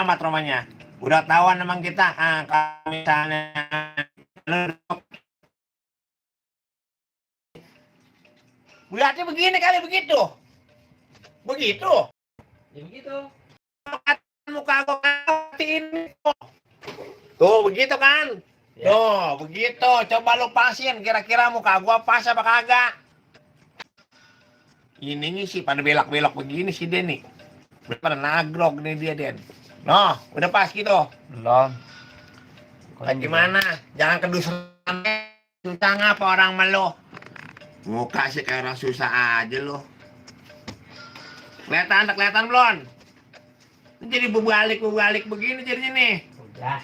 amat rumahnya. Udah tahuan emang kita. Kalau misalnya lihatnya begini kali begitu. Begitu. Ya begitu. Muka gua ini. Tuh begitu kan? Ya. Tuh begitu. Coba lu pasin kira-kira muka gua pas apa kagak? Ini nih sih pada belok-belok begini sih dia nih. Pada nagrog nih dia Den. Noh, udah pas gitu. Belum. Gimana? Jangan kedusan. Susah ngapa orang melo? Muka sih kayak orang susah aja lo. Kelihatan belum? Jadi berbalik begini jadinya nih. Udah.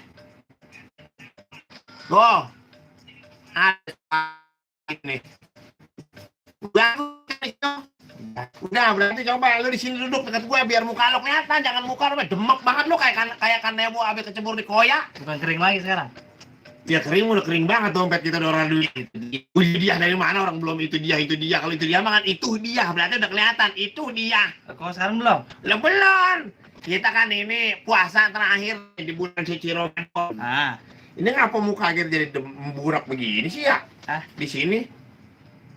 Tuh. Ada ini. Udah berarti coba lu di sini duduk dekat gue biar muka lo kelihatan, jangan muka lo demek banget lo kayak kanebo abis kecebur di koya. Bukan kering lagi sekarang. Ya kering udah kering banget dompet kita udah orang duit. Dia dari mana orang belum itu dia kalau itu dia mah kan itu dia berarti udah kelihatan itu dia. Kok sekarang belum? Belum. Kita kan ini puasa terakhir di bulan suci Ramadan. Ini ngapa muka kita jadi burak begini sih ya? Di sini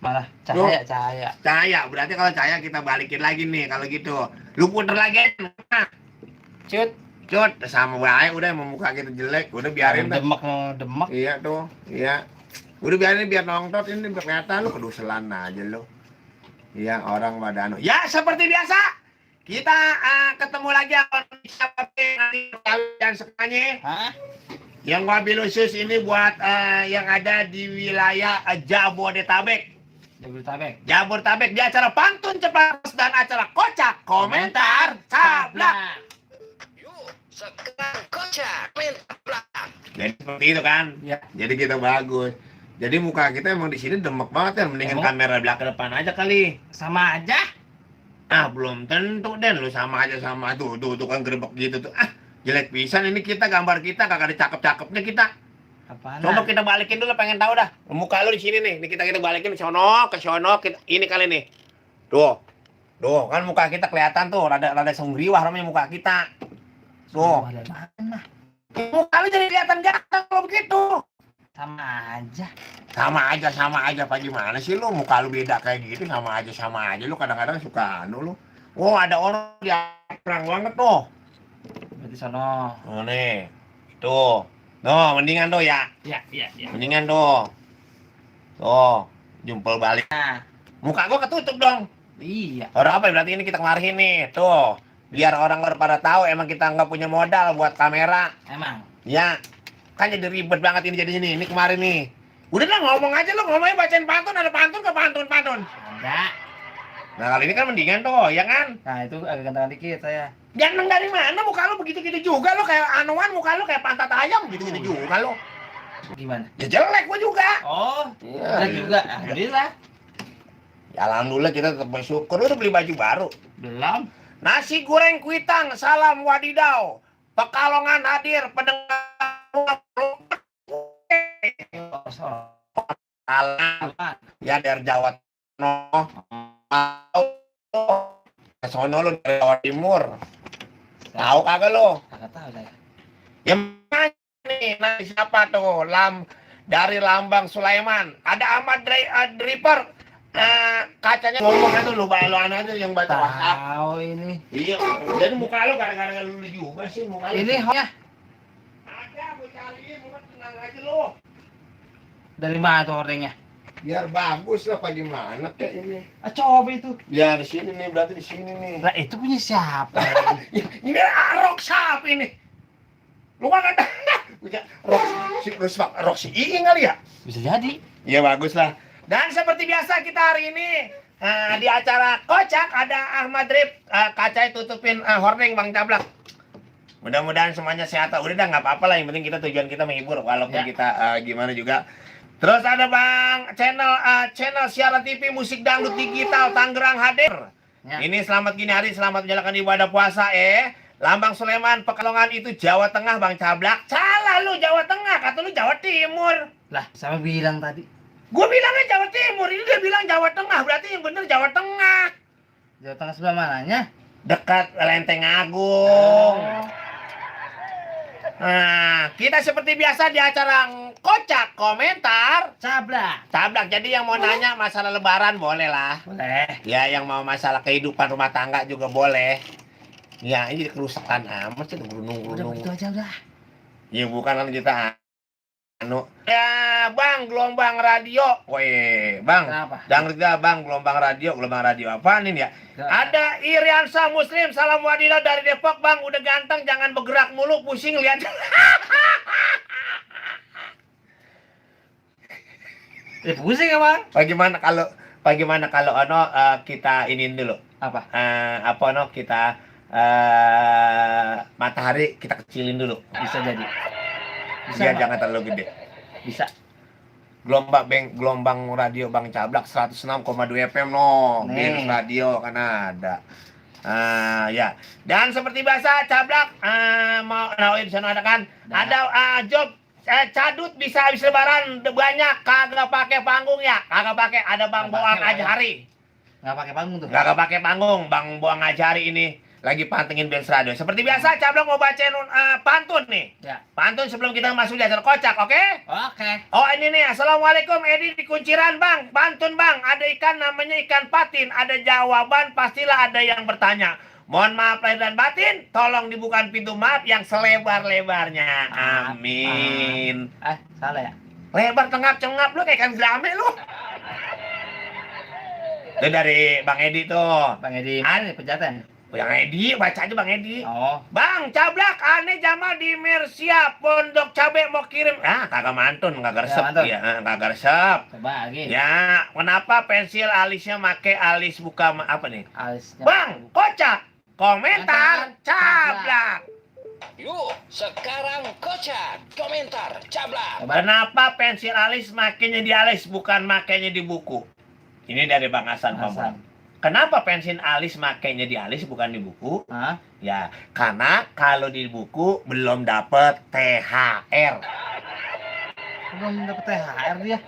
malah cahaya. Berarti kalau cahaya kita balikin lagi nih kalau gitu. Lu puter lagi. Cut sama baik udah mau muka kita jelek, udah biarin demek. Iya tuh, iya. Udah biarin biar nongtot ini biar kelihatan lu keduselan aja lu. Iya, orang pada Ya, seperti biasa. Kita ketemu lagi kalian sekanya. Yang mobil khusus ini buat yang ada di wilayah Jabodetabek. Jabodetabek di acara pantun cepat dan acara kocak komentar cablak. Yuk, sekarang kocak komentar. Jadi seperti itu kan? Ya. Jadi kita bagus. Jadi muka kita emang di sini demek banget ya, mendingan kamera belakang depan aja kali. Sama aja? Belum tentu Den, lu sama aja sama tuh kan gerbek gitu tuh. Jelek pisan ini kita gambar kita kagak ada cakep-cakepnya kita. Apaan? Coba kita balikin dulu pengen tahu dah. Muka lu di sini nih. Nih kita balikin ke sono kita, ini kali nih. Tuh kan muka kita kelihatan tuh rada sumriwah namanya muka kita. Tuh. Muka lu jadi kelihatan ganteng kalau begitu. Sama aja apa gimana sih lu? Muka lu beda kayak gitu sama aja lu kadang-kadang suka lu. Oh, ada orang yang perang banget tuh. Berarti sono. Oh nih. Tuh. No, mendingan tuh ya. Iya. Mendingan tuh. Tuh, jumpel balik. Muka gua ketutup dong. Iya. Orang apa berarti ini kita kemariin nih. Tuh. Biar orang pada tahu emang kita nggak punya modal buat kamera. Emang? Ya. Kan jadi ribet banget ini jadinya nih. Ini kemarin nih. Udah lah ngomong aja lu, ngomongnya bacain pantun, ada pantun ke pantun. Ada. Nah, kali ini kan mendingan tuh, ya kan? Nah, itu agak gantengan dikit saya. Ganteng dari mana? Muka lu begitu-gitu juga lu kayak anuan, muka lu kayak pantat ayam gitu-gitu juga lu. Gimana? Ya jelek gua juga. Oh, jelek juga. Alhamdulillah. Ya alhamdulillah kita tetap bersyukur. Lu udah beli baju baru? Belum. Nasi goreng kuitang, salam wadidaw. Pekalongan hadir, pendengar. Salam. Ya dari Jawa Tengah. Sono lu dari Jawa Timur. Tahu kagak lu? Kagak tahu saya. Ya nih, nanti siapa tuh? Dari Lambang Sulaiman. Ada Ahmad Driver. Kacanya ngomong aja lu aja yang baca WhatsApp. Tahu ini. Iya, jadi muka lu gara-gara lu juga sih muka lu. Ini ya. Ada, gue cariin, lu tenang aja lu. Dari mana tuh ordengnya? Biar bagus lah, apa gimana kayak ini. Coba itu. Ya di sini nih, berarti di sini nih. Lah itu punya siapa? Ini rok siapa ini? Lu kan ada rok si Iing kali ya? Bisa jadi. Iya bagus lah. Dan seperti biasa kita hari ini di acara kocak ada Ahmad Drip, kacanya tutupin hordeng Bang Cablak. Mudah-mudahan semuanya sehat. Udah dah nggak apa-apa lah, yang penting kita tujuan kita menghibur walaupun kita gimana juga. Terus ada Bang channel siaran TV musik dangdut digital Tangerang hadir. Ya. Ini selamat gini hari, selamat menjalankan ibadah puasa Lambang Sulaiman, Pekalongan itu Jawa Tengah Bang Cablak. Salah lu Jawa Tengah, kata lu Jawa Timur. Lah, sama bilang tadi. Gue bilangnya Jawa Timur, ini dia bilang Jawa Tengah, berarti yang bener Jawa Tengah. Jawa Tengah sebelah mananya? Dekat Lenteng Agung. Kita seperti biasa di acara kocak komentar Cablak. Cablak. Jadi yang mau nanya masalah lebaran boleh lah. Boleh. Ya, yang mau masalah kehidupan rumah tangga juga boleh. Ya, ini kerusakan amat sih, Udah gunung-gunung. begitu aja udah. Ya bukan kan kita ya bang, gelombang radio. Woi bang, Kenapa? jangan kerja bang, gelombang radio apaan ini ya? Ada Iriansa Muslim, salam wadilah dari Depok bang, udah ganteng, jangan bergerak mulu, pusing lihat. Pusing ya bang? Bagaimana kalau kita iniin dulu, Apa? kita matahari kita kecilin dulu, Bisa jadi. biar Bang. jangan terlalu gede. Bisa. Gelombang radio Bang Cablak 106,2 FM no. Nih. Di radio kan ada. Ya. Dan seperti biasa Cablak mau di sana ada kan? Nah. Ada job cadut bisa habis lebaran banyak, kagak pakai panggung ya. Kagak pakai, ada Bang Nggak Boang pakai, Ajari. Nggak pakai panggung tuh. Kagak pakai panggung, Bang Boang Ajari ini lagi pantengin Benz Radio. Seperti biasa Cablak mau bacain pantun nih. Ya. Pantun sebelum kita masuk di acara kocak, oke? Oke. Oh ini nih, Assalamualaikum Edi di Kunciran bang, pantun bang, ada ikan namanya ikan patin, ada jawaban pastilah ada yang bertanya. Mohon maaf lahir dan batin, tolong dibuka pintu maaf yang selebar-lebarnya, amin. Salah ya? Lebar tengap-cengap lu kayak ikan gelame lu. Itu dari Bang Edi tuh. Bang Edi mana nih penjatan? Bang Edi, baca aja Bang Edi. Oh. Bang Cablak, aneh Jamal di Mersia, Pondok Cabe mau kirim. Kagak mantun, kagak resep. mantun. Iya, kagak resep. Coba lagi. Ya, kenapa pensil alisnya make alis buka apa nih? Alisnya. Bang, kocak, komentar, Cablak. Yuk, sekarang kocak, komentar, cablak. Coba. Kenapa pensil alis makainya di alis bukan makainya di buku? Ini dari Bang Hasan. Hasan. Kenapa pensil alis makainya di alis bukan di buku? Hah? Ya, karena kalau di buku belum dapet THR. Belum dapet THR dia.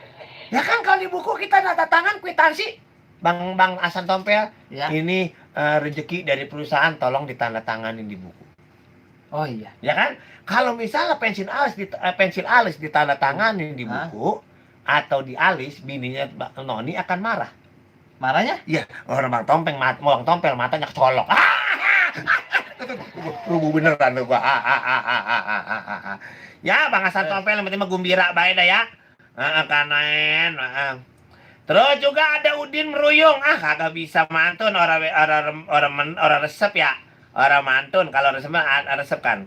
Ya kan kalau di buku kita tanda tangan kwitansi. Bang Hasan Tompel, Ya. ini rezeki dari perusahaan tolong ditandatanganin di buku. Oh iya. Ya kan? Kalau misalnya pensil alis ditandatanganin di buku atau di alis, bininya Noni akan marah. Marahnya? Iya, orang Bang Tompel matanya kecolok. Rubuh beneran tuh gua. Ya, Bang Hasan Tompel yang penting mah gumbira bae dah ya. Kanen. Terus juga ada Udin Meruyung. Kagak bisa mantun orang resep ya. Orang mantun kalau resep kan.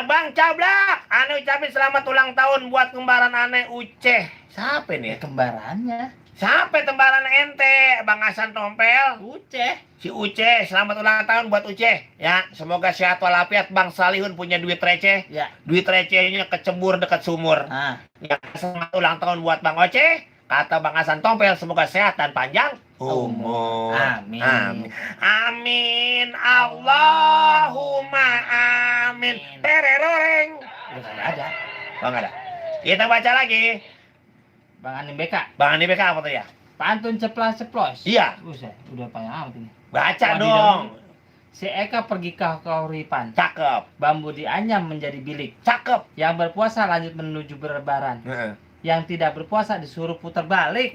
Bang Cablak, ane ucapin selamat ulang tahun buat kembaran ane Uceh. Siapa nih? Kembarannya. Siapa tembaran ente? Bang Hasan Tompel. Uceh. Si Uceh, selamat ulang tahun buat Uceh. Ya, semoga sehat walafiat. Bang Salihun punya duit receh. Ya. Duit recehnya kecebur dekat sumur. Ya, selamat ulang tahun buat Bang Oceh. Kata Bang Hasan Tompel, semoga sehat dan panjang umur. Amin. Amin. Allahumma amin. Tereroreng. Udah kagak ada. Oh, nggak ada. Kita baca lagi. Bang Anim BK. Bang Andi BK apa tuh ya? Pantun ceplas-ceplos. Iya. Buset, udah panjang amat ini. Baca Wadidaw. dong. Si Eka pergi ke kauripan. Cakep. Bambu dianyam menjadi bilik. Cakep. Yang berpuasa lanjut menuju berlebaran. Heeh. Yang tidak berpuasa disuruh putar balik.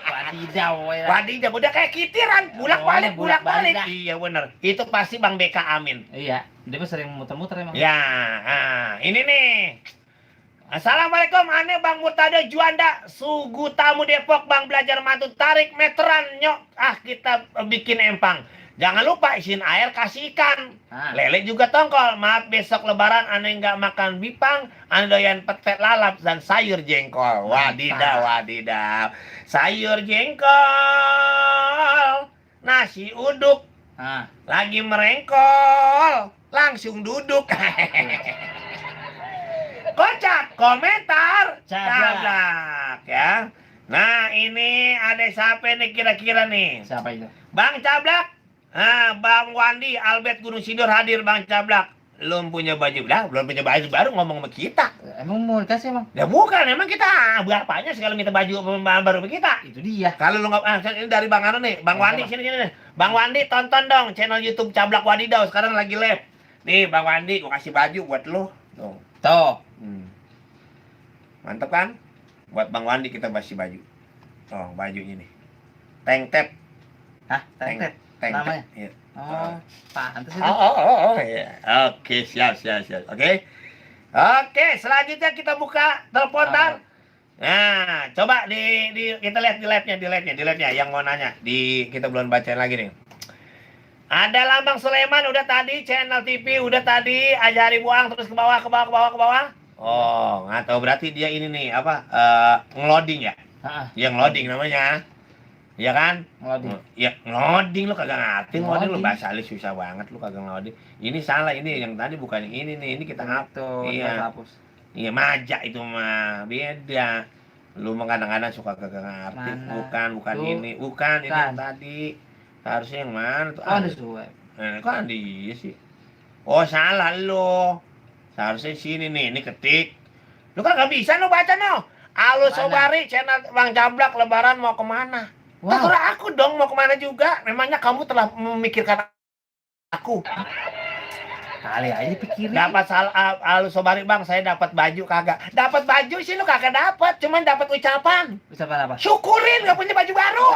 Wadidaw. Wadidaw, udah kayak kitiran, bulak-balik. bulak-balik dah. Iya bener. Itu pasti Bang BK amin. Iya, dia mah sering muter-muter emang. Ya, ini nih. Assalamualaikum, ane Bang Murtada Juanda, Sugu Tamu Depok, Bang belajar mantun tarik meteran nyok. Kita bikin empang. Jangan lupa isiin air, kasih ikan. Lele juga tongkol. Maaf besok lebaran ane nggak makan bipang, ane doyan petet lalap dan sayur jengkol. Wadidaw. Sayur jengkol, nasi uduk, lagi merengkol, langsung duduk. Kocak, komentar, Cablak ya. Nah ini ada siapa nih kira-kira nih? Siapa itu? Bang Cablak. Bang Wandi, Albert Gunung Sindur hadir Bang Cablak. Belum punya baju, belum punya baju baru ngomong sama kita. Emang mau dikasih emang? Ya bukan, emang kita berapanya sekali minta baju baru sama kita. Itu dia. Kalau lu nggak, ini dari Bang Anu nih, Bang Wandi sini. Bang Wandi tonton dong channel YouTube Cablak Wadidaw sekarang lagi live. Nih Bang Wandi, gua kasih baju buat lo. Tuh. Tuh. Mantep kan? Buat Bang Wandi kita kasih baju. Oh, bajunya nih. Tank top. Hah? Tank. Tank top. Namanya? Iya. Oh, pantes itu. Oh, iya. Oke, siap. Oke, selanjutnya kita buka telepon tar. Nah, coba kita lihat di live-nya yang mau nanya. Kita belum bacain lagi nih. Ada Lambang Sulaiman udah tadi, channel TV udah tadi, Ajari Buang terus ke bawah. Oh, nggak tahu berarti dia ini nih apa ngeloading ya? Heeh. Yang loading namanya. Iya kan? Ngeloading. Ya, ngeloading lu kagak ngerti ngeloading lu Ngeloading. bahasa lu susah banget lu kagak ngeloading. Ini salah ini yang tadi bukan yang ini nih. Ini kita Tuh, Iya. hapus. Iya, majak itu mah beda. Lu mah kadang-kadang suka kagak ngerti. Mana? Bukan Tuh. ini yang tadi. Harusnya yang mana tuh? Oh, ada suwe. Kok ada sih? Oh, salah lu. Seharusnya sini nih, ini ketik. Lu kan gak bisa lu baca no. Halo Mana? Sobari, channel Bang Jablak lebaran mau kemana? Wow. Terserah aku dong mau kemana juga. Memangnya kamu telah memikirkan aku. Kali aja pikirin. Dapat halo Sobari Bang, saya dapat baju kagak. Dapat baju sih lu kagak dapat, cuman dapat ucapan. Ucapan apa? Syukurin gak punya baju baru.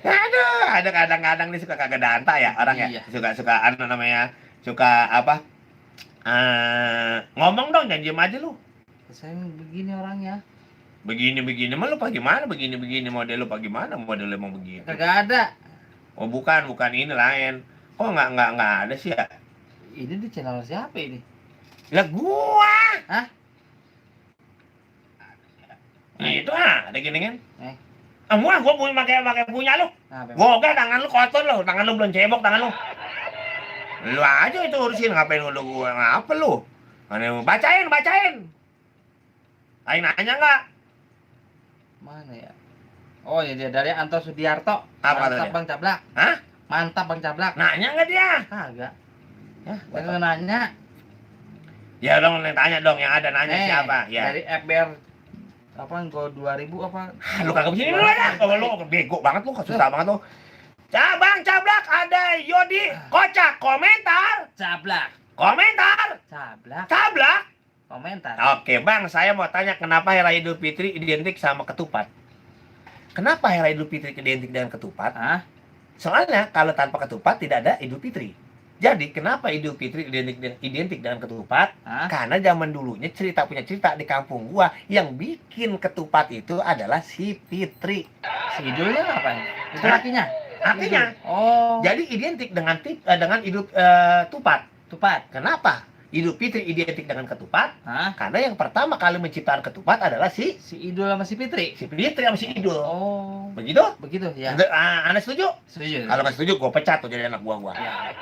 Aduh, ada kadang-kadang nih suka kagak danta ya orang ya. Iya. Suka namanya, suka apa? Ngomong dong, jangan diem aja lu. Saya begini orangnya. Begini mah lu gimana? Begini model lu gimana? Model lu emang begitu. Kagak ada. Oh, bukan ini lain. Kok nggak ada sih ya? Ini di channel siapa ini? Lah gua. Hah? Nah, itu ada gini kan? Gua pakai punya lu. Apa? Gua tangan lu kotor lu, tangan lu belum cebok tangan lu. Lu aja itu urusin ngapain lu gua ngapa lu? Bacain. Ayo nanya enggak? Mana ya? Oh, ini dia dari Anto Sudiarto. Apa Mantap tadi? Bang Cablak. Hah? Mantap Bang Cablak. Nanya enggak dia? Kagak. Ya, Kagak nanya. ya dong tanya dong yang ada nanya Nih, siapa? Ya. Dari FBR apa Go 2000 apa? Lu kagak begini dulu ya? Kalau lu bego banget lu, susah banget lu. Bang Cablak ada Yodi kocak komentar. Cablak. Cablak. Komentar. Oke Bang, saya mau tanya kenapa Hari Raya Idul Fitri identik sama ketupat? Kenapa Hari Raya Idul Fitri identik dengan ketupat? Hah? Soalnya kalau tanpa ketupat tidak ada Idul Fitri. Jadi kenapa Idul Fitri identik dengan ketupat? Hah? Karena zaman dulunya punya cerita di kampung gua yang bikin ketupat itu adalah si Fitri. Si Idulnya ngapain? Itu Hah? lakinya. Artinya, Idul. Oh. jadi identik dengan Idul Tupat. Tupat. Kenapa? Idul Fitri identik dengan ketupat? Hah? Karena yang pertama kali menciptakan ketupat adalah si Si Idul sama si Fitri. Fitri sama si Idul. Oh. Begitu? Begitu ya. Anda setuju? Setuju. Kalau nggak setuju, gua pecat tuh jadi anak gua. Ya.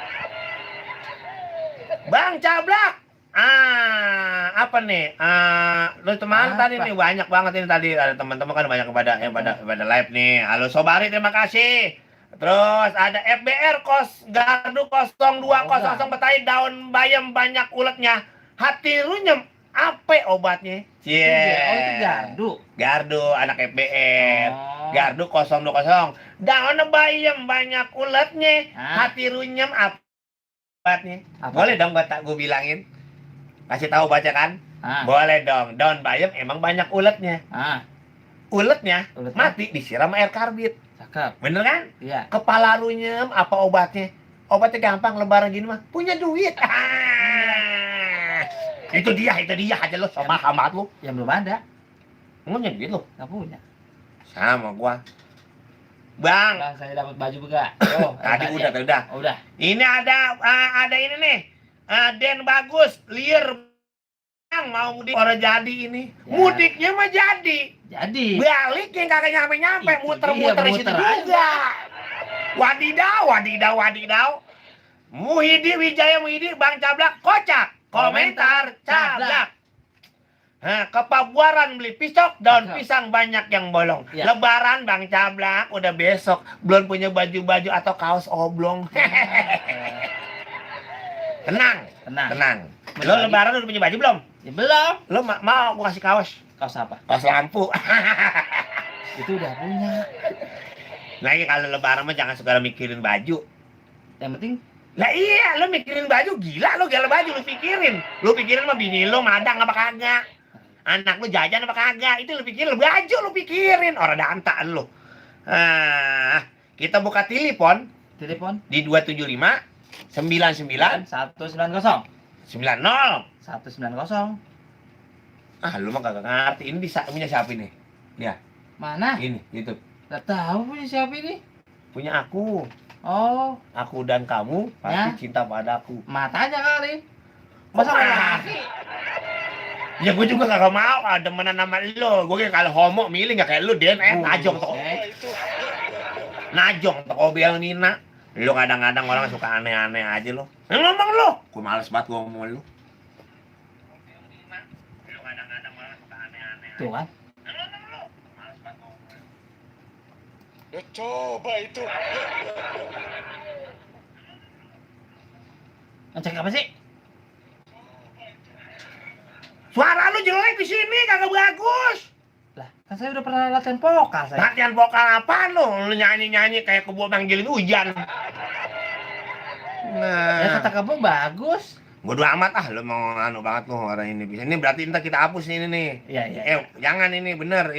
Bang Cablak. Apa nih? Lu teman Apa? tadi nih banyak banget ini tadi ada teman-teman kan banyak pada live nih. Halo Sobari, terima kasih. Terus ada FBR Gardu 0200 Betawi daun bayam banyak uletnya. Hati runyem apa obatnya? Oh, itu gardu. Gardu anak FBR. Oh. Gardu 020. Daun bayam banyak uletnya. Ah. Hati runyem apa obatnya? Apa? Boleh dong gua bilangin. Kasih tahu baca kan? Ah. Boleh dong. Daun bayam emang banyak uletnya. Uletnya Uletnya? mati disiram air karbit. Cakep. Bener kan? Iya. Kepala runyem apa obatnya? Obatnya gampang lebaran gini mah. Punya duit. Itu dia aja lo sama hamat lu. Yang belum ada. Punya duit lu. Nggak punya. Sama gua. Bang, Bang, saya dapat baju juga. Oh, tadi udah. Oh, udah. Ini ada ini nih. Den bagus, liar yang mau mudik orang jadi ini. Ya. Mudiknya mah jadi. Jadi. Balik yang kagak nyampe-nyampe, Itu muter-muter dia, di situ muter juga. Wadidaw. Muhidi, Bang Cablak, kocak. Komentar, Cablak. Nah, ke Pabuaran beli pisok, daun Cakep. pisang banyak yang bolong. Ya. Lebaran Bang Cablak, udah besok. Belum punya baju-baju atau kaos oblong. Tenang. Lo Lagi. lebaran udah punya baju belum? Ya belum. Lo mau aku kasih kaos? Kaos apa? Kaos lampu. Itu udah punya. Lagi kalau lebaran mah jangan segala mikirin baju. Yang penting Lah iya, lu mikirin baju gila lu gala baju lu pikirin. Lu pikirin mah bini lu madang apa kagak? Anak lu jajan apa kagak? Itu lu pikirin, baju lu pikirin. Orang danta lu. Kita buka telepon Telepon di 275 99 190 90. 190. Lu mah kagak ngerti. Ini punya siapa ini? Dia. Mana? Ini, YouTube. Gak tahu punya siapa ini. Punya aku. Oh, Aku dan kamu pasti cinta padaku. matanya kali. Masa laki? Ya gue juga kagak mau ada demenan sama lo. Gue kalau homo milih gak kayak lu, Den. Najong tuh. Najong tuh kau bilang Nina. Lu kadang-kadang orang suka aneh-aneh aja lo. Ngomong lo. Gue males banget gue ngomong lu. Tuh kan. Ya, coba itu. Ngecek apa sih? Suara lu jelek di sini kagak bagus. Lah, kan saya udah pernah latihan vokal saya. Latihan vokal apaan lu? Lu nyanyi-nyanyi kayak kebo manggilin hujan. Ya kata kamu bagus. Bodo amat lu mau anu banget lu orang ini bisa. Ini berarti ntar kita hapus ini nih. Iya. Jangan ini bener.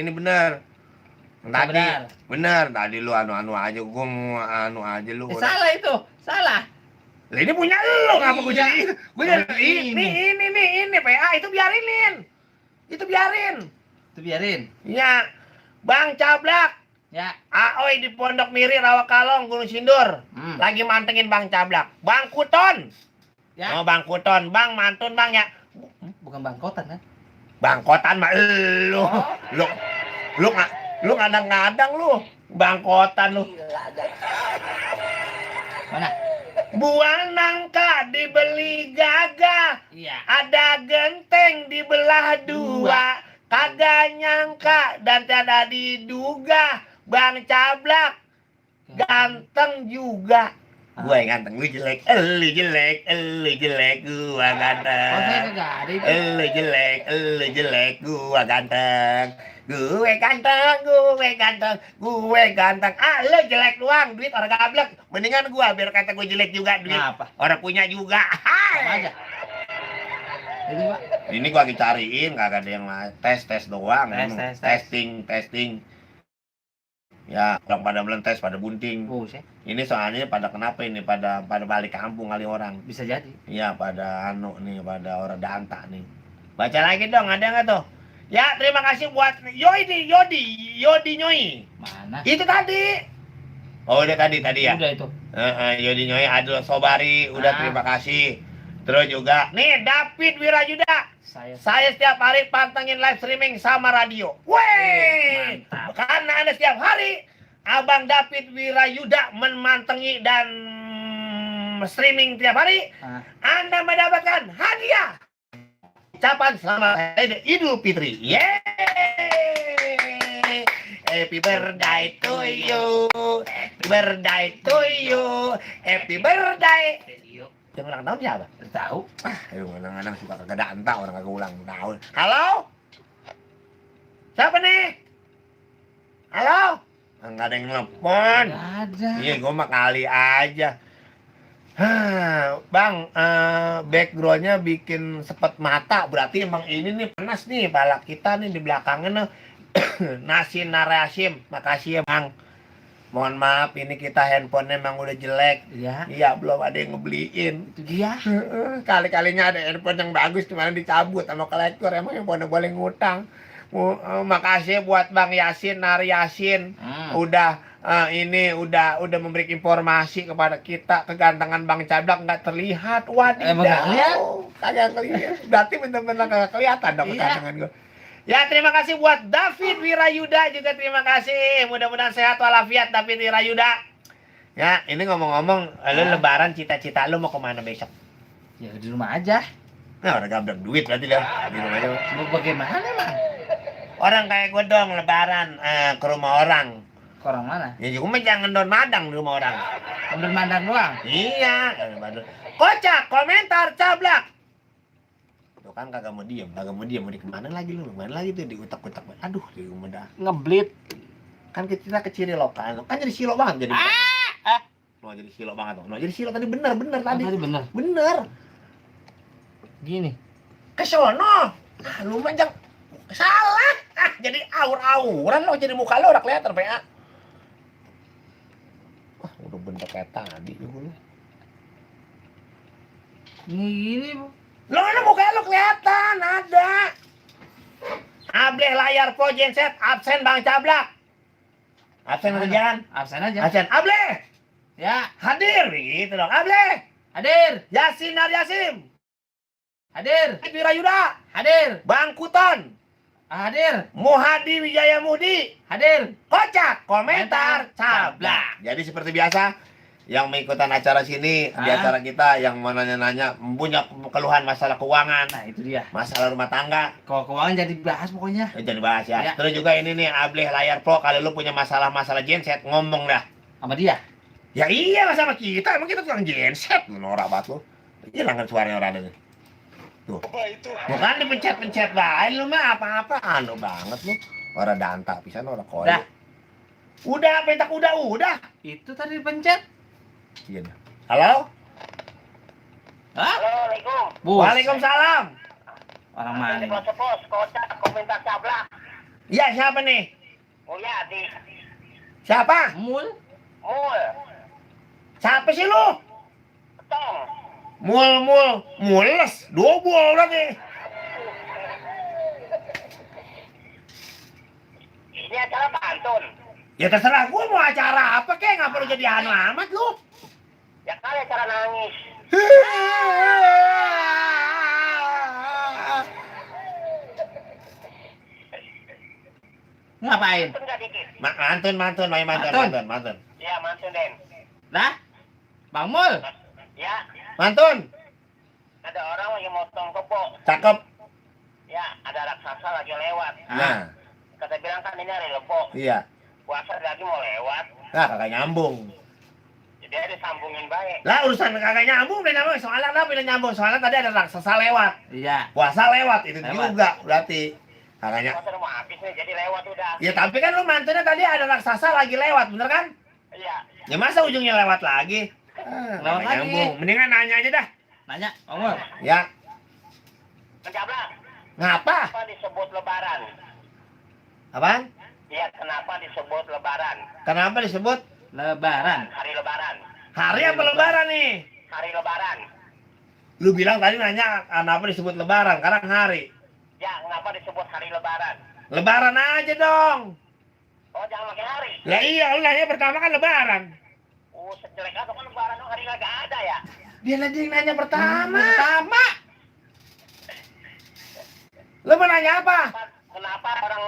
Tadi bener. Tadi lu anu aja, gua mau anu aja lu. Salah itu, salah. Lah ini punya lu, ngapa gua jadi? Gua jadi ini PA itu biarin. Itu biarin. Iya. Bang Cablak. Ya. Aoi di Pondok Miri Rawakalong Gunung Sindur. Lagi mantengin Bang Cablak. Bang Kuton. Ya. Oh, Bang Kuton, Bang mantun Bang ya. Bukan bangkotan kan? Bangkotan mah lu. Lu kadang-kadang lu bangkotan lu. Mana? Buang nangka dibeli gagah. Iya. Ada genteng dibelah dua. Kagak nyangka dan tidak diduga Bang Cablak ganteng juga. Gua yang ganteng, lu jelek, lu jelek, gua ganteng. Oh, saya kagak ada itu. Lu jelek, gua ganteng. Gue ganteng. Lu jelek doang, duit orang gablek. Mendingan gua biar kata gue jelek juga duit. Apa? Orang punya juga. Sama aja. Ini, Pak. Ini gua lagi cariin, kagak ada yang tes doang. Testing. Ya, orang pada melentes, pada bunting. Buset. Ini soalnya pada kenapa ini? Pada balik kampung kali orang. Bisa jadi. Iya, pada pada orang danta nih. Baca lagi dong, ada nggak tuh? Ya, terima kasih buat Yodi Nyoi. Mana? Itu tadi. Oh, udah tadi ya. Udah itu. Yodi Nyoi, Adul Sobari, udah terima kasih. Terus juga, nih David Wirayuda. Saya setiap hari pantengin live streaming sama radio. Weh, karena Anda setiap hari Abang David Wirayuda memantengi dan streaming tiap hari, Anda mendapatkan hadiah. Ucapan selamat Idul Fitri. Yeay! Happy birthday to you. Happy birthday. Yang ulang tahun siapa? Tahu. Kadang-kadang suka kagak danta orang kagak ulang tahun. Halo? Siapa nih? Halo? Enggak ada yang nelfon. Enggak ada. Iya, gua mah kali aja. Bang, backgroundnya bikin sepet mata. Berarti emang ini nih panas nih pala kita nih di belakangnya nih. Nasi Narasim. Makasih ya, Bang. Mohon maaf, ini kita handphonenya emang udah jelek. Iya, belum ada yang ngebeliin. Itu dia. Kali-kalinya ada handphone yang bagus, cuman dicabut sama kolektor. Emang handphone boleh ngutang. Makasih buat Bang Yasin, Nari Yasin. Udah memberi informasi kepada kita. Kegantengan Bang Cablak nggak terlihat. Wadidaw. Emang nggak lihat? Kagak kelihatan. Berarti bener-bener kagak kelihatan dong kegantengan gue. Ya, terima kasih buat David Wirayuda juga, terima kasih. Mudah-mudahan sehat walafiat David Wirayuda. Ya, ini ngomong-ngomong, lu lebaran cita-cita lu mau kemana besok? Ya di rumah aja. Nah, orang gabrak duit berarti dah di rumah aja. Mau bagaimana, Bang? Orang kayak gue dong lebaran ke rumah orang. Ke orang mana? Ya cuma jangan don madang di rumah orang. Ambil mandang doang. Iya, kocak, komentar, Cablak. Tuh kan kagak mau diem, mau di kemana lagi lu? Kemana lagi tuh di utak-utak. Aduh, di rumah dah. Ngeblit. Kan kita ke Ciri lokal, kan jadi silo banget jadi. No, jadi silo banget tuh. No, jadi silo tadi bener tadi. Tadi bener. Bener. Gini. Ke sono. Ah, lu mah jangan salah. Ah, jadi aur-auran lo, jadi muka lo udah kelihatan PA. Wah, udah bentuk kayak tadi lu. Gini, Bu. Lo mana muka lo kelihatan ada. Ableh layar po genset absen Bang Cablak. Absen kerjaan. Absen aja. Absen. Ableh Ya, hadir gitu dong. Ableh hadir. Yasin Naryasim. Hadir. Wirayuda. Hadir. Bang Kuton. Hadir. Muhadi Wijaya Mudi. Hadir. Kocak komentar cablak. Jadi seperti biasa yang mengikutan acara sini di Ah. acara kita yang mau nanya-nanya punya keluhan masalah keuangan, Nah, itu dia. masalah rumah tangga, Kalau keuangan jadi bahas pokoknya. jadi bahas ya. Ya. Terus juga ini nih Ableh layar pro, kalau lu punya masalah genset ngomong dah. Sama dia. Ya iya lah sama kita, emang kita tukang genset lu norak banget lu. Hilang kan suaranya orang ini. Coba itu. Bukan dipencet-pencet lain lu mah apa-apaan lu banget lu. Orang danta pisan orang koyo. Dah. Udah pentak udah. Itu tadi dipencet. Iya dah. Halo? Hah? Assalamualaikum. Bus. Waalaikumsalam. Orang mana? Pos, kocak, komentar cablak. Iya, siapa nih? Mulyadi, Siapa? Mul. Mul, Siapa sih lu? Tong. Mules, double lagi. Ini acara pantun. Ya terserah gua mau acara apa kek, nggak perlu jadi anu amat lu. Ya kali acara nangis. Ngapain? Pantun nggak dikit? Mantun, main Mantun. mantun. Ya mantun Den. Lah? Bang Mul. Ya, Mantun, ada orang lagi motong kebo. cakep. Ya, ada raksasa lagi lewat. Nah, Kata bilang kan ini hari Lebo. iya. Puasa lagi mau lewat. Nah, kagak nyambung. Jadi ada disambungin baik. Lah urusan kagak nyambung, udah nyambung. Soalnya kenapa udah nyambung? Soalnya tadi ada raksasa lewat. Iya. Puasa lewat, itu Lewat. juga berarti. Kagaknya. Puasa udah mau habis nih, jadi lewat udah. Ya tapi kan lu mantunya tadi ada raksasa lagi lewat, bener kan? Iya. Ya masa ujungnya lewat lagi? Lewat kagak lagi. nyambung. Mendingan nanya aja dah. Nanya, Bang Mul. Ya, Mencablak. ngapa? Kenapa disebut lebaran? Apaan? Iya, kenapa disebut lebaran? Kenapa disebut Lebaran. Hari lebaran. hari apa lebaran nih? Hari lebaran. Lu bilang tadi nanya kenapa disebut lebaran, sekarang hari. Ya, kenapa disebut hari lebaran? Lebaran aja dong. Oh, jangan pakai hari. Lah iya, lu nanya pertama kan lebaran. Sejelek atau kan lebaran dong, hari nggak ada ya? Dia lagi yang nanya pertama. Pertama. Lu mau nanya apa? Kenapa orang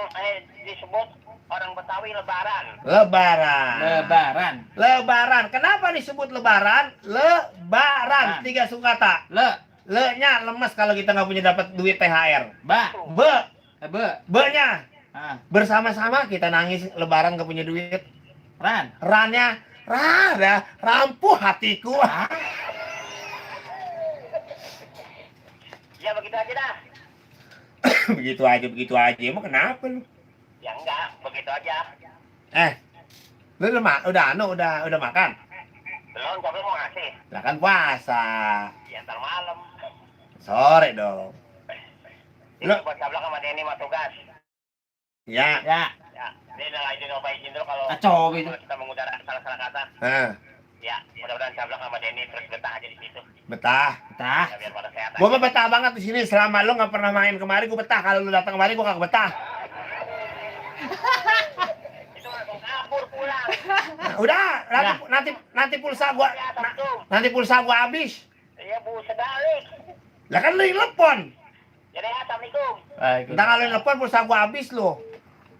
disebut orang Betawi lebaran? Lebaran. Lebaran. Lebaran. Kenapa disebut lebaran? Lebaran. Nah. 3 sukata. Le. Le-nya lemes kalau kita nggak punya dapat duit THR. Ba. Be. Be. Be-nya Ah. bersama-sama kita nangis lebaran nggak punya duit. Ran. Rannya rada rampuh hatiku. Ya begitu aja dah. begitu aja. Emang kenapa lu? Ya enggak, begitu aja. Lu udah makan? Belum, coba mau ngasih. Lah kan puasa. Ya ntar malam. Sore dong. Ini Lo- buat cablak sama Denny mah tugas. Ya. Ya. Ya, dia udah izin coba izin dulu kalau Coba itu. kalau kita mengudara salah-salah kata. Nah, Ya, mudah-mudahan cablak sama Denny terus betah aja di situ. betah. Tah. Ya biar pada sehat Gua aja. mah betah banget di sini. Selama lu nggak pernah main kemari, gua betah. Kalau lu datang kemari, gua kagak betah. Itu langsung kabur pulang. Nah, udah, nanti pulsa gua Ya, Assalamualaikum. nanti pulsa gua habis. Iya, Bu, sedalik. Lah kan lu yang telepon. Jadi, Assalamualaikum. Entar kalau yang telepon pulsa gua habis lu.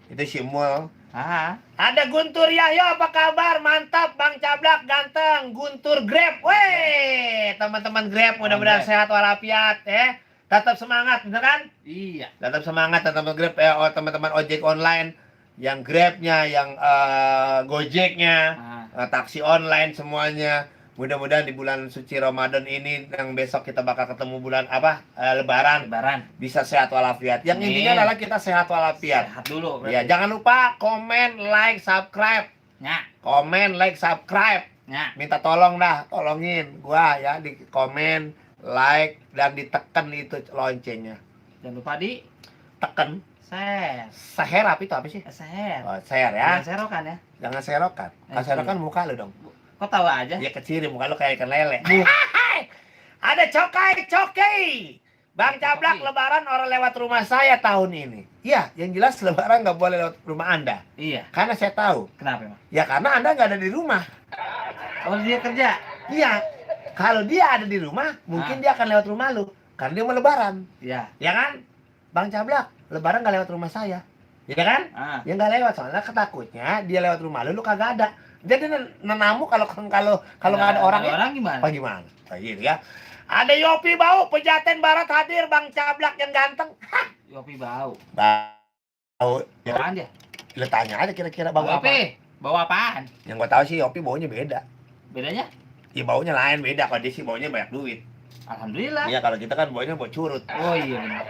Itu si Mul. Ah. Ada Guntur Yahyo, apa kabar? Mantap, Bang Cablak ganteng. Guntur Grab. Weh, teman-teman Grab mudah-mudahan Grab. sehat walafiat ya. Tetap semangat, bener kan? Iya. Tetap semangat teman-teman Grab teman-teman ojek online yang Grabnya, yang Gojeknya, Ah. taksi online semuanya. Mudah-mudahan di bulan suci Ramadan ini yang besok kita bakal ketemu bulan apa? Lebaran Lebaran. bisa sehat walafiat. Yang Amin. intinya adalah kita sehat walafiat. Sehat dulu. Ya, jangan lupa komen, like, subscribe. Ya. Komen, like, subscribe. Ya. minta tolong dah, tolongin gua ya di komen, like dan ditekan itu loncengnya. Jangan lupa di Tekan share. share apa itu apa sih? Share. Oh, share Jangan ya. serokan ya. Jangan serokan. Kalau iya. serokan muka lu dong. Kok tahu aja? Ya kecil muka lu kayak ikan lele. Ada cokai. Bang Cablak, Cokai. lebaran orang lewat rumah saya tahun ini. Iya, yang jelas lebaran nggak boleh lewat rumah Anda. Iya. Karena saya tahu. Kenapa emang? Ya karena Anda nggak ada di rumah. Oh, dia kerja. Iya. Kalau dia ada di rumah, mungkin dia akan lewat rumah lu. Karena dia mau lebaran. Iya. Ya kan? Bang Cablak, lebaran nggak lewat rumah saya. Ya kan? Ah. Ya nggak lewat, soalnya ketakutnya dia lewat rumah lu kagak ada. Jadi nenamu kalau nggak ada orang, orang gimana? apa gimana? Kayak gitu ya. Ada Yopi Bau, Pejaten Barat hadir, Bang Cablak yang ganteng. Hah, Yopi bau. bau. Ya, Apaan dia? lu tanya aja kira-kira bau apa? Yopi. Bau apaan? Yang gua tahu sih Yopi baunya beda. Bedanya? Ya baunya lain beda, kalau dia sih baunya banyak duit. Alhamdulillah. Iya, kalau kita kan baunya bau curut. Oh iya benar.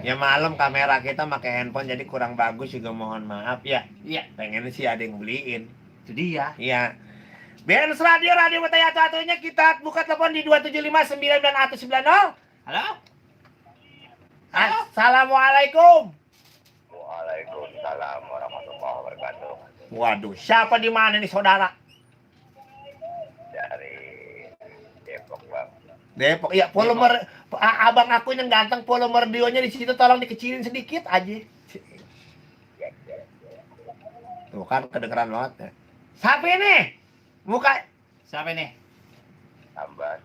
Ya malam kamera kita pakai handphone jadi kurang bagus juga, mohon maaf ya. Iya. Pengen sih ada yang beliin. Itu dia. Iya. Benz Radio Betaya satunya kita buka telepon di 2759190. Halo? Assalamualaikum. Waalaikumsalam warahmatullahi wabarakatuh. Waduh, siapa di mana nih saudara? Dari Depok, Bang. Depok. Iya, volume abang aku yang ganteng, volume radionya di situ tolong dikecilin sedikit aja. Tuh kan kedengeran banget ya. Siapa ini? Muka. Siapa ini? Tambah.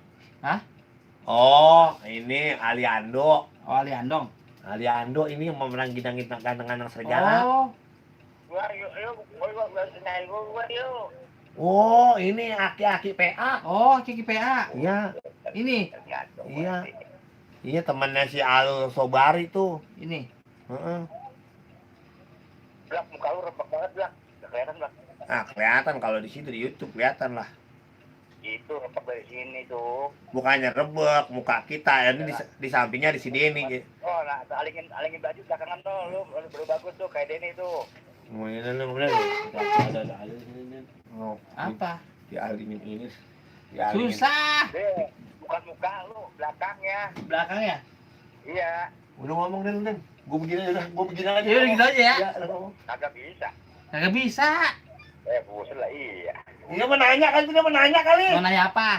Oh, ini Aliando. Oh, Ali Andong. Aliando ini yang memenang ganteng-ganteng serigala. Oh, Wah, yuk, yuk. Oh, ini aki-aki PA. oh, Kiki PA. Iya, Ini, Tergantung. iya. Iya temannya si Al Sobari tuh. ini. Heeh. Blak, muka lu rebek banget, Blak. Gak kelihatan, Blak. Nah, kelihatan kalau di situ di YouTube kelihatan lah. Itu rebek dari sini tuh. Bukannya rebek, muka kita ini di sampingnya di sini ini. Oh, nah, alingin baju belakangan tuh. Lu baru bagus tuh, kayak Denny tuh. Oh, ini bener. Ada ini. Oh, Apa? dialingin ini. Susah. Deh, bukan muka lu, belakangnya. Belakangnya. Iya, Udah ngomong deh lu, Den. Gue begini aja, aja. Iya, gitu aja ya. Iya, lu ngomong. kagak bisa. Kagak bisa. Buset lah, iya. Dia menanya kan, dia menanya kali. Mau nanya apa?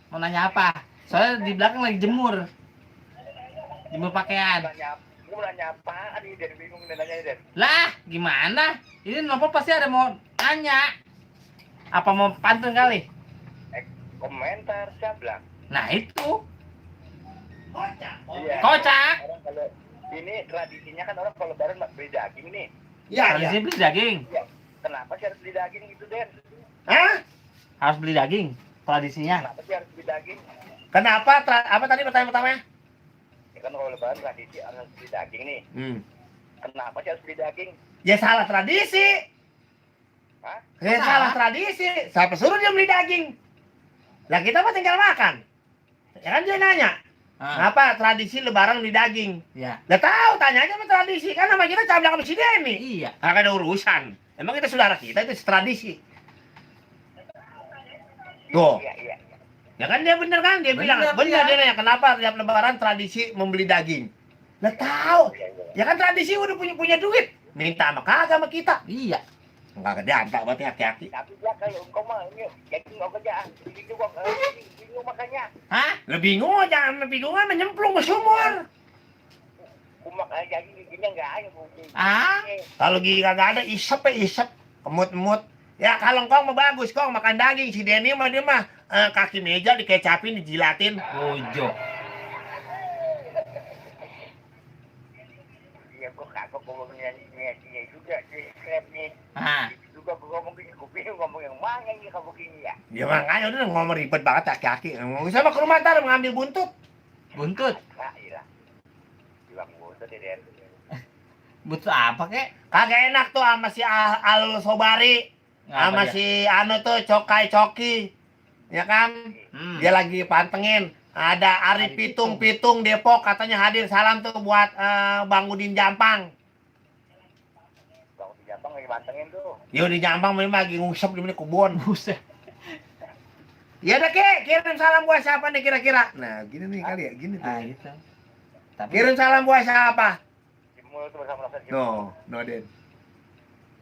Mau nanya apa? Soalnya di belakang lagi jemur. Jemur pakaian. Lu nanya apaan nih, Den? Bingung nih nanya, Den. Lah, gimana? Ini nelfon pasti ada mau nanya. Apa mau pantun kali? Komentar Cablak. Nah, itu. Iya. Kocak. Orang kalau ini tradisinya kan orang kalau lebaran beli daging nih. Iya, Harus iya. beli daging. Kenapa sih harus beli daging gitu, Den? Hah? Harus beli daging. Tradisinya. Kenapa sih harus beli daging? Kenapa? Apa tadi pertanyaan pertamanya? Ya kan kalau lebaran tradisi harus beli daging nih. Kenapa sih harus beli daging? Ya salah tradisi. Hah? Ya Salah. salah tradisi. Siapa suruh dia beli daging? Lah kita mah tinggal makan. Ya kan dia nanya. Ah, Kenapa tradisi lebaran beli daging? ya. Lah tahu, tanya aja sama tradisi. Kan nama kita Cablak sama si Denny. Iya. Kagak ada urusan. Emang kita saudara kita, itu tradisi. Tuh. Iya. Ya kan dia bener kan? Dia bilang, Bener, bener iya. dia nanya, kenapa tiap lebaran tradisi membeli daging? Lah tahu. Ya kan tradisi udah punya duit. Minta sama kagak sama kita. Iya. Enggak diantak berarti hati-hati. Tapi ya kalau engkau mah ini daging nggak kerjaan. Ini juga bingung makanya. Hah? Lah bingung aja, bingung kan nyemplung ke sumur. Kumak aja giginya nggak ada. Ah? Kalau gigi kagak ada, isep ya isep. Kemut-mut. Ya kalau engkau mah bagus, kau makan daging. Si Denny mah dia mah kaki meja dikecapin, dijilatin. Bojo. Iya, gua kagak ngomongnya juga sih, krep nih. Ah. Juga gua ngomong gini, gua bingung ngomong yang mana nih kamu gini ya. Ya makanya udah ngomong ribet banget kaki-kaki. Ngomong sama ke rumah ntar mengambil buntut. Buntut. Nah, iya. Bilang buntut ya, Den. Buntut apa kek? Kagak enak tuh sama si Al Sobari. Sama Ngapa dia? si Anu tuh Cokai Coki. Ya kan? Hmm. Dia lagi pantengin. Ada Ari Ari Pitung Depok katanya hadir. Salam tuh buat Bang Udin Jampang. Bang di Jampang lagi bantengin tuh. Ya udah nyambang memang lagi ngusap di mana kebun. Buset. Ya udah Ki, kirim salam buat siapa nih kira-kira? Nah, gini nih kali ya, gini tuh. Nah, gitu. Tapi Kirim salam buat siapa? Cimul tuh bersama Cimul. No Den.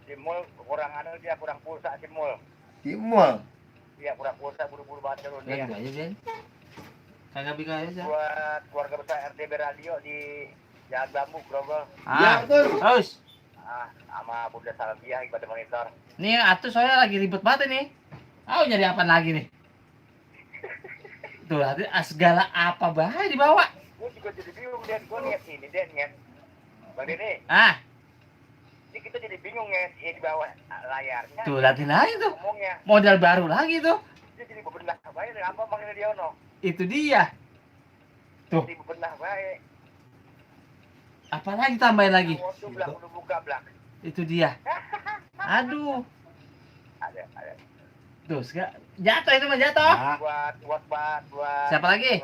Cimul kurang dia kurang pulsa Cimul. Cimol. Iya kurang pulsa buru-buru banget turun ya dia. gitu aja, Den. Kagak bisa aja. Buat keluarga besar RTB Radio di Jalan Bambu Grogol. Ya, betul. Terus. Sama Bunda Salbiah ibadah monitor. Nih atuh soalnya lagi ribet banget ini. Nyari apa lagi nih? Tuh, segala apa bahaya dibawa. Gue juga jadi bingung Den, gue lihat ini Den ya. Bang Dede, ini kita jadi bingung ya di bawah layarnya. Tuh, liatin aja tuh. Ngomongnya, Model baru lagi tuh. dia jadi bebenah baik apa Bang Diono? Itu dia. Tuh. Jadi bebenah baik. Apalagi tambahin lagi. Waktu belak udah buka belak. Itu dia. Aduh. Ada. Tuh, jatuh itu mah jatuh. Nah, Buat Siapa lagi?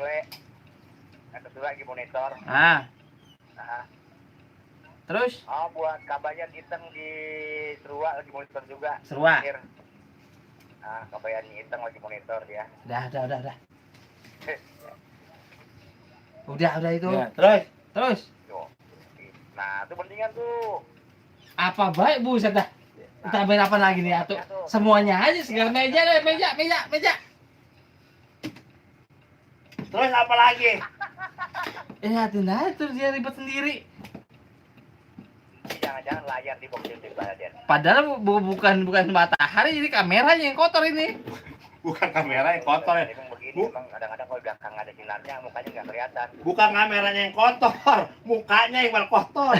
Ada tuh lagi monitor. Nah, Nah, terus buat Kabayan Iteng di Serua lagi monitor juga. Serua. Kabayan Iteng lagi monitor dia. Udah. Udah itu. ya, Terus Tuh. Nah, itu mendingan tuh. apa baik buset dah. Tambahin apa lagi nih atuh? Semuanya aja segala meja deh, meja. Terus apa lagi? Liatin aja tuh dia ribet sendiri. Jangan-jangan layar di box di Den. Padahal bukan matahari, jadi kameranya yang kotor ini. Bukan kamera yang kotor ya. Emang begini, emang kadang-kadang kalau belakang ada sinarnya, mukanya nggak kelihatan. Bukan kameranya yang kotor, mukanya yang malah kotor.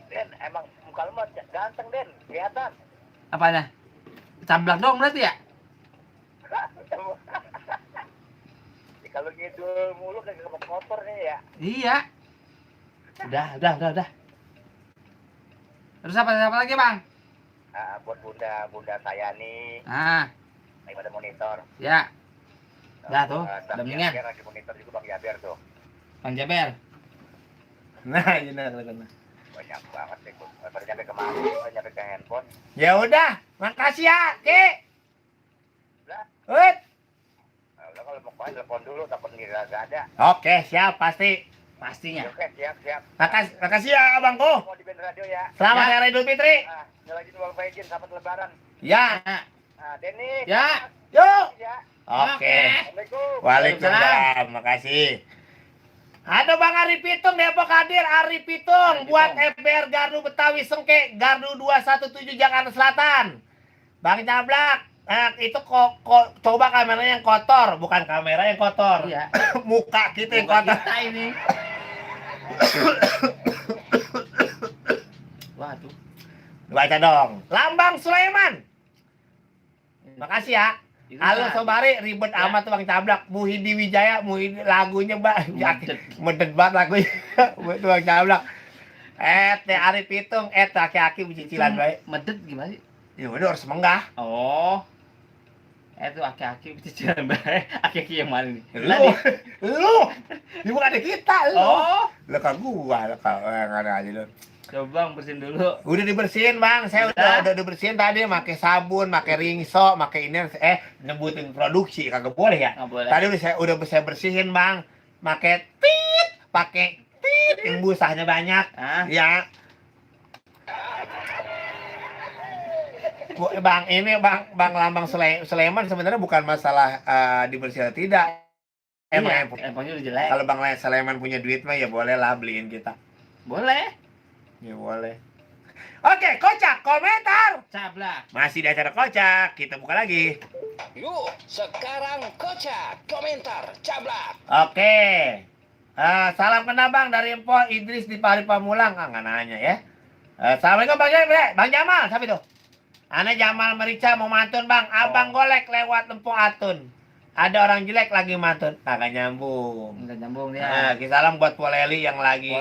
Den, emang muka lu mah ganteng Den, kelihatan. Apanya? Cablak dong berarti ya? Kalau ngidul mulu kayak kotor nih ya. Iya. Udah. Terus apa lagi, Bang? Buat bunda saya nih, lagi pada monitor. Ya. Dah tuh, Bang udah mendingan. Jaber lagi monitor juga Bang Jaber tuh. Bang Jaber. Nah, benar. Banyak banget deh, baru nyampe kemari, baru nyampe ke handphone. Ya udah, makasih ya, Ki. Lah, Ut. udah kalau mau main telepon dulu, takut nggak ada. Oke, siap pasti. Pastinya. Oke, siap. Makasih ya, Abangku. Mau di band radio ya. Selamat Ya. Hari Idul Fitri. Nyalain Bang Faizin, selamat lebaran. Ya. Denny. Ya. Yuk. Ya. Oke. Assalamualaikum. Waalaikumsalam. Makasih. Ada Bang Ari Pitung Depok hadir. Ari Pitung buat FBR Gardu Betawi Sengke Gardu 217 Jakarta Selatan. Bang Cablak, itu kok coba kameranya yang kotor, bukan kamera yang kotor. Iya. Muka kita yang Muka kotor. kita ini. Waduh. Baca dong. Lambang Sulaiman. Makasih ya. Itu Halo kan. Sobari, ribet Ya. amat tuh Bang Cablak. Muhidi Wijaya, lagunya Mbak. Medet. Medet banget lagunya. Itu Bang Cablak. Teh Arif Pitung, aki-aki cicilan baik. Medet gimana sih? Ya udah harus menggah. Oh. Itu aki-aki cicilan baik. Aki-aki yang mana nih? Lu. Ini bukan ada kita, lu. Oh. Lu kan gua, lu kan ada aja lu. Coba Bang bersihin dulu. Udah dibersihin Bang, saya udah dibersihin tadi, pakai sabun, pakai ringso, pakai ini, nyebutin produksi kagak boleh ya. Nggak boleh. Tadi udah saya bersihin Bang, pakai tit, yang busahnya banyak, ya. Bang, ini Bang Lambang Sulaiman sebenarnya bukan masalah dibersihin atau tidak. Emang empangnya udah jelek. Kalau Bang Sulaiman punya duit mah ya boleh lah beliin kita. Boleh. Ya boleh. Oke, kocak komentar. Cablak. Masih di acara kocak, kita buka lagi. Yuk, sekarang kocak, komentar, cablak. Oke. Salam kena Bang dari Empo Idris di Pari Pamulang. Nggak nanya ya. Assalamualaikum Bang Jamal, siapa itu? Ana Jamal Merica mau mantun Bang. Abang golek lewat Lempo Atun. Ada orang jelek lagi mantun. Kagak nyambung. Enggak nyambung dia. Salam buat Poleli yang lagi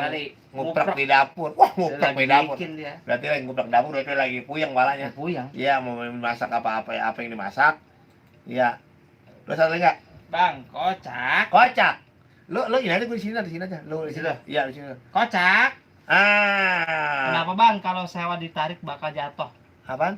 nguprek di dapur. Wah, nguprek di dapur. Dia. Berarti lagi nguprek dapur, berarti lagi puyeng balanya. Puyeng. Iya, mau masak apa yang dimasak. Iya. Lu satu lagi enggak? Bang, kocak. Kocak. Lu ini aja, gue di sini aja. Lu di sini. Di situ? Iya, di sini. Kocak. Ah. Kenapa Bang kalau sewa ditarik bakal jatuh? Apaan?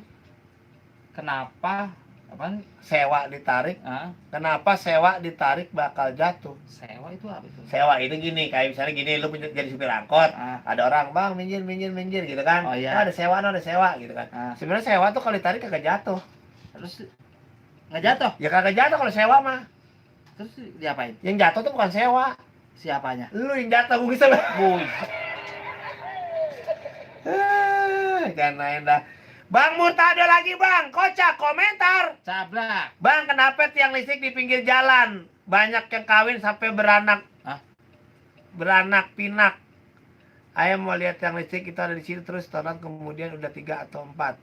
Kenapa? Apaan? Sewa ditarik. Ah, Kenapa sewa ditarik bakal jatuh? sewa itu apa itu? Sewa itu gini, kayak misalnya gini, lu jadi supir angkot, Ah, ada orang, bang minggir gitu kan. Oh, iya. Oh, ada sewa gitu kan. ah. Sebenarnya sewa tuh kalau ditarik kagak jatuh. Terus nggak jatuh? Ya kagak jatuh kalau sewa mah. Terus diapain? Yang jatuh tuh bukan sewa. Siapanya? Lu yang jatuh bisa. Boy. Jangan main dah. Bang Murtado lagi bang, kocak komentar. Cablak. Bang, kenapa tiang listrik di pinggir jalan? Banyak yang kawin sampai beranak. Hah? Beranak pinak. Ayah mau lihat tiang listrik itu ada di situ terus tahun kemudian udah 3 atau 4.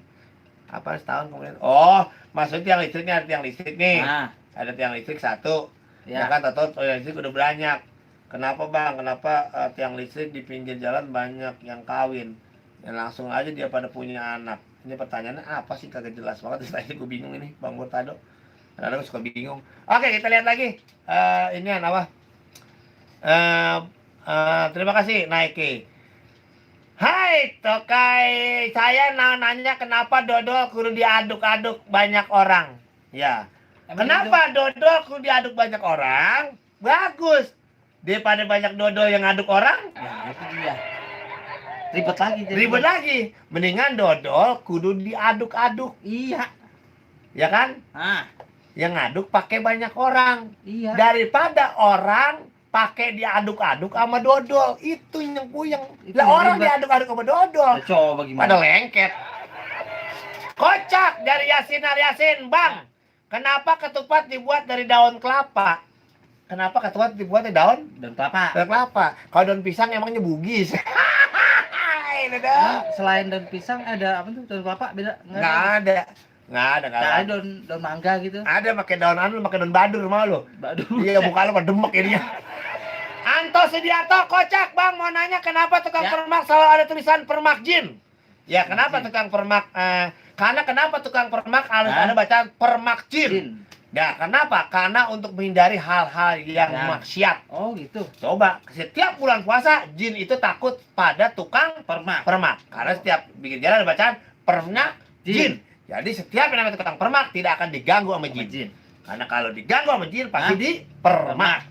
Apa setahun kemudian? Oh, maksudnya tiang listriknya ada tiang listrik nih. Nah, Ada tiang listrik 1. Ya ya. kan, tahu tiang listrik udah banyak. Kenapa bang? Kenapa tiang listrik di pinggir jalan banyak yang kawin? Dan langsung aja dia pada punya anak. Ini pertanyaannya apa sih, kagak jelas banget. Terus gue bingung ini Bang Murtado. Kadang suka bingung. Oke, kita lihat lagi. Ini apa? Terima kasih Nike. Hai Tokai, saya nanya kenapa dodol kudu diaduk-aduk banyak orang? Ya. Kenapa dodol kudu diaduk banyak orang? Bagus. Daripada banyak dodol yang aduk orang, Ya, itu dia. Ribet lagi. jadi. ribet lagi. Mendingan dodol kudu diaduk-aduk. Iya. Ya kan? Ah, Yang ngaduk pakai banyak orang. iya. Daripada orang pakai diaduk-aduk sama dodol. Itu yang puyeng. Itu Lah yang orang ribet. diaduk-aduk sama dodol. Ya, coba gimana? Pada lengket. Kocak dari Yasin Aryasin. Bang, kenapa ketupat dibuat dari daun kelapa? Kenapa ketupat dibuat dari daun? Dan kelapa. Daun kelapa. Kalau daun pisang emangnya bugis. Ini dah. Ah, selain daun pisang ada apa tuh? Daun kelapa beda? Nggak ada. Nggak ada. Nggak ada daun mangga gitu. Ada pakai daun anu, pakai daun badur rumah lu. Aduh. Iya, muka lu pada demek ini. Anto Sudiarto, kocak bang, mau nanya kenapa tukang Ya. permak selalu ada tulisan permak jin? Ya, kenapa Jin. tukang permak? Karena kenapa tukang permak harus Hah? ada bacaan permak jin? Jin. Ya, kenapa? Karena untuk menghindari hal-hal yang Ya. maksiat. Oh gitu. Coba, setiap bulan puasa, jin itu takut pada tukang Permak. permak. Karena setiap bikin jalan ada bacaan permak jin. Jadi setiap yang namanya tukang permak tidak akan diganggu sama Sama jin. jin. Karena kalau diganggu sama jin pasti Hah? dipermak.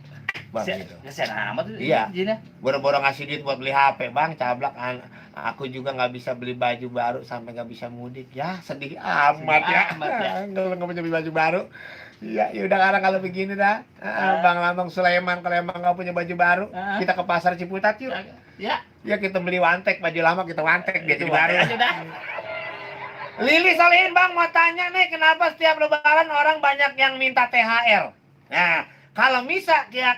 Bang, gitu. Kesian amat tuh Iya. jinnya. Boro-boro ngasih duit buat beli HP, bang, cablak. Aku juga nggak bisa beli baju baru sampai nggak bisa mudik. Ya sedih amat ya. amat ya. Kalau nggak punya beli baju baru. Iya, ya udah sekarang kalau begini dah. Bang Lambang Sulaiman kalau emang nggak punya baju baru, Ah. kita ke pasar Ciputat yuk. Ya. Ya kita beli wantek, baju lama kita wantek, dia Itu jadi baru. aja dah. Lili Solihin bang mau tanya nih, kenapa setiap lebaran orang banyak yang minta THR? Nah, kalau misalnya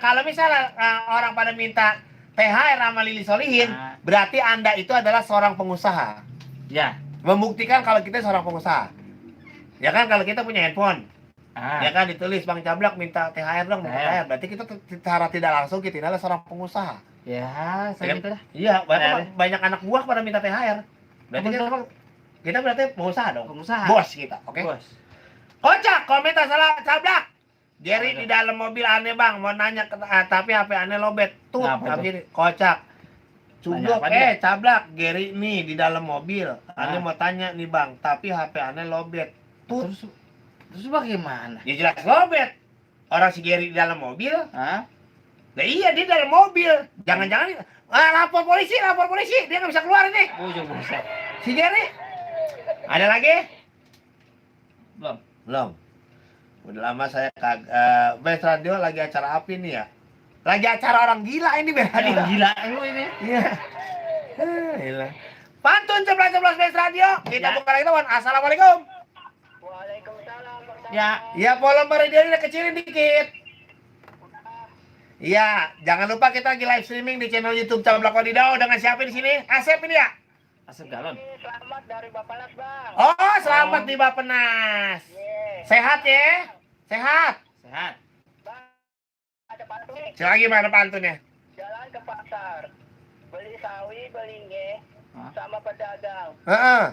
orang pada minta THR sama Lili Solihin, Ah. berarti Anda itu adalah seorang pengusaha. Ya. Membuktikan kalau kita seorang pengusaha. Ya kan, kalau kita punya handphone, ya Ah. kan ditulis Bang Cablak minta THR dong, minta THR. THR. Berarti kita secara tidak langsung kita adalah seorang pengusaha. Ya, saya minta dah. Iya, THR. banyak anak buah pada minta THR. Berarti kita berarti pengusaha dong. Pengusaha. Bos kita, oke? Bos. Kocak, komentar salah Cablak. Jerry di dalam mobil aneh bang, mau nanya tapi HP aneh lobet. Tuh, Ngapa tapi kocak. Cudok, Nanya apa Cablak, Gary nih di dalam mobil. Aneh Ah. mau tanya nih bang, tapi HP aneh lobet. Tuh, Terus bagaimana? ya jelas lobet. Orang si Gary di dalam mobil. Hah? Nah iya, dia di dalam mobil. Jangan-jangan lapor polisi. Dia nggak bisa keluar ini. Bujur buset. Si Gary. Ada lagi? Belum. Belum. Udah lama saya Best Radio lagi acara apa nih ya? Lagi acara orang gila ini Best Radio. Gila lu ini. Iya. Gila. Pantun 11 Best Radio. Kita Ya. buka lagi teman. Assalamualaikum. Waalaikumsalam. Bang Ya. Ya, volume radio ini kecilin dikit. Iya, jangan lupa kita lagi live streaming di channel YouTube Cablak Wadidau dengan siapa di sini? Asep ini ya? Asap galon. Ini selamat dari Bapanas, Bang. Oh, selamat di Bapenas. Ye. Sehat ya? Sehat. Sehat. Bang, ada pantun nih. Lagi mana pantunnya? Jalan ke pasar. Beli sawi, beli nge. Hah? Sama pedagang. Heeh.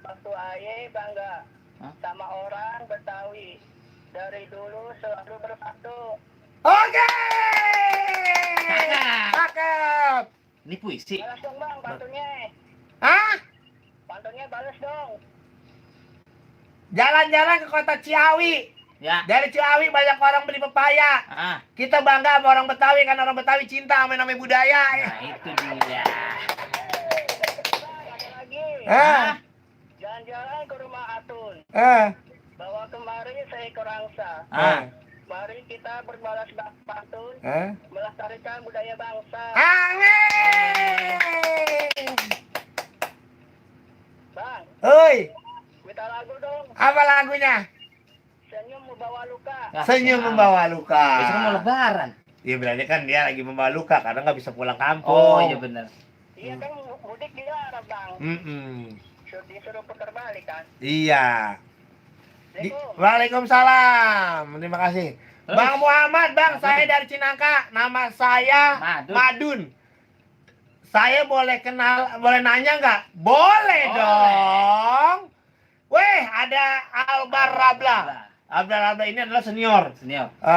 Waktu aye bangga. Hah? Sama orang Betawi. Dari dulu selalu bersatu. Oke. Cakep. Cakep. Ini puisi. Balas dong, Bang, pantunnya. Hah? Pantunnya balas dong. Jalan-jalan ke kota Ciawi. Ya. Dari Ciawi banyak orang beli pepaya. Ah, Kita bangga sama orang Betawi karena orang Betawi cinta sama namanya budaya. nah itu dia. Ada lagi. Eh, Jalan-jalan ke rumah Atun. Bawa kemari seekor angsa. Mari kita berbalas pantun, melestarikan budaya bangsa. Amin. Bang, Oi, minta lagu dong. apa lagunya? Senyum membawa luka. Senyum membawa luka. Besok mau lebaran. Iya berarti kan dia lagi membawa luka karena nggak bisa pulang kampung. Oh iya benar. Iya kan mudik dilarang bang. Disuruh putar balik kan. Iya. Assalamualaikum. Waalaikumsalam. Terima kasih. Bang Muhammad, Bang, saya dari Cinangka. Nama saya Madun. Saya boleh nanya nggak? Boleh dong. Weh, ada Albar Rabla. Albar Rabla ini adalah senior.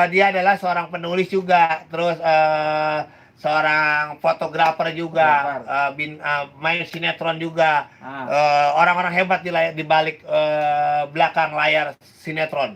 Dia adalah seorang penulis juga. Terus seorang fotografer juga, main sinetron juga, orang-orang hebat di balik belakang layar sinetron.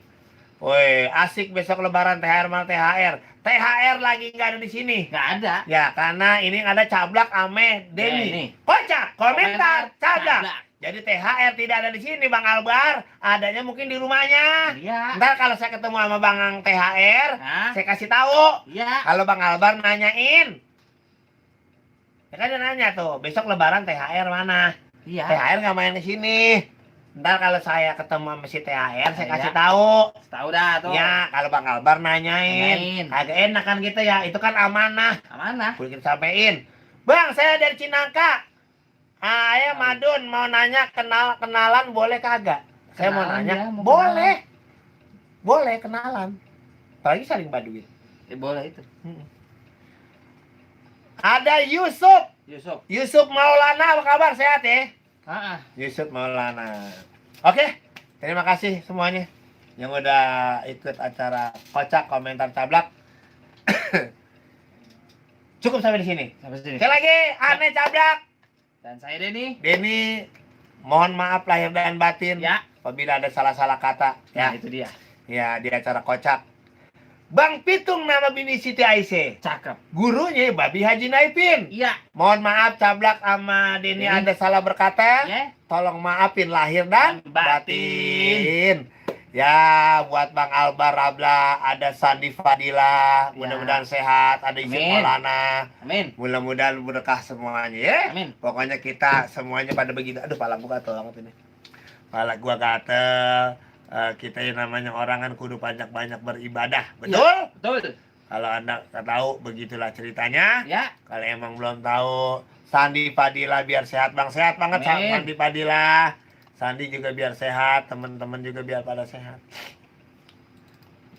Woi, asik besok Lebaran THR mana THR? THR lagi nggak ada di sini. Nggak ada. Ya karena ini ada Cablak ame Denny. Kocak, komentar Cablak. Jadi THR tidak ada di sini Bang Albar, adanya mungkin di rumahnya. Iya. Ntar kalau saya ketemu sama Bang THR, saya kasih tahu. Iya. Kalau Bang Albar nanyain, ya kan dia nanya tuh, besok Lebaran THR mana? Iya. THR nggak main di sini. Ntar kalau saya ketemu sama si THR, saya kasih tahu. Tahu dah tuh. Ya, kalau Bang Albar nanyain, agak enak kan gitu ya, itu kan amanah. Amanah. Boleh kita sampein. Bang, saya dari Cinangka. Ayah Madun mau nanya kenalan boleh kagak? Saya mau nanya, boleh. Boleh kenalan. Apalagi saling baduin. Boleh itu. Ada Yusuf. Yusuf. Yusuf Maulana, apa kabar? Sehat ya? Yusuf Maulana. Oke, terima kasih semuanya yang udah ikut acara Kocak Komentar Cablak. Cukup sampai di sini. Sekali lagi, Aneh Cablak. Dan saya Denny. Denny, mohon maaf lahir dan batin. Ya. Apabila ada salah-salah kata. Ya, itu dia. Ya, di acara Kocak. Bang Pitung nama bini Siti Aisyah. Cakep. Gurunya Babi Haji Naipin. Iya. Mohon maaf Cablak sama Denny ada salah berkata. Ya. Tolong maafin lahir dan batin. Ya, buat Bang Albar Rabla, ada Sandi Fadila, mudah-mudahan sehat, ada Yusuf Maulana. Amin. Mudah-mudahan berkah semuanya ya. Amin. Pokoknya kita semuanya pada begitu. Aduh, pala gua gatel banget ini. Pala gua gatel. Kita yang namanya orang kan kudu banyak-banyak beribadah. Betul? Ya, betul. Kalau Anda nggak tahu, begitulah ceritanya. Ya. Kalau emang belum tahu, Sandi Fadila biar sehat Bang. Sehat banget Amin. Sandi Fadila. Sandi juga biar sehat, teman-teman juga biar pada sehat.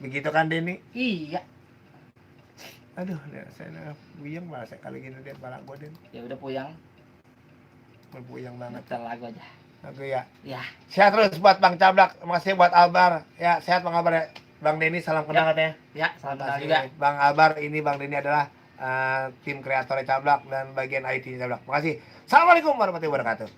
Begitu kan Denny? Iya. Aduh, saya buyang bahasa kali gini dia pala gue Den. Ya udah puyang. Buyang banget. Ngetel lagu aja. Lagu ya. Ya. Sehat terus buat Bang Cablak, makasih buat Albar. Ya, sehat Bang Albar ya. Bang Denny salam kenal katanya. Ya, salam kenal Makasih. juga. Bang Albar, ini Bang Denny adalah tim kreatornya Cablak dan bagian IT Cablak. Makasih. Assalamualaikum warahmatullahi wabarakatuh.